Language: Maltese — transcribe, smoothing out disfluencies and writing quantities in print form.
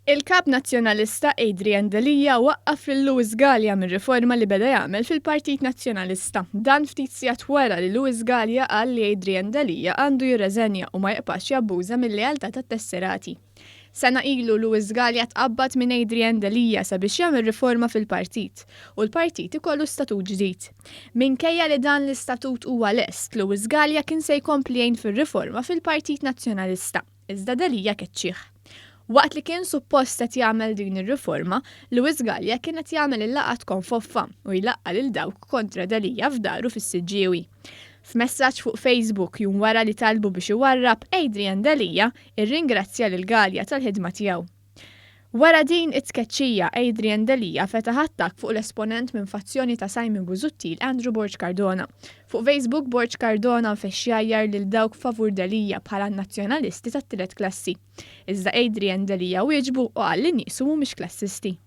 Il-Kap Nazzjonalista Adrian Delia waqqaf lil Louis Galea mir-riforma li beda jagħmel fil-Partit Nazzjonalista. Dan ftit sigħat wara li Louis Galea qal li Adrian Delia għandu jirreżenja u ma jibqax jabbuża mil-lealtà tat-tesserati. Sena ilu Louis Galea tqabbad minn Adrian Delia sabiex jagħmel riforma fil-partit u l-partit ikollu statut ġdid. Minkejja li dan l-istatut huwa lest, Louis Galea kien se jkompli jgħin fir-riforma fil-Partit Nazzjonalista. Iżda Delia keċċih. Waqt li kien suppost qed jagħmel din ir-riforma, Louis Galea kien qed jagħmel il-laqgħat konfoffa u jlaqqa' lil dawk kontra Delia f'daru fis-Siġġiewi. F'messaġġ fuq Facebook jum wara li talbu biex iwarrab, Adrian Delia irringrazzja lil Galea tal-ħidma tiegħu. Wara din it-tkeċċija, Adrian Delia fetaħ attakk fuq l-esponent minn fazzjoni ta' Simon Busuttil Andrew Borg Cardona. Fuq Facebook Borg Cardona nfexx jgħajjar lil dawk favur Delia bħala n-nazzjonalisti tat-tielet klassi. Iżda Adrian Delia wieġbu u qal li niesu mhumiex klassisti.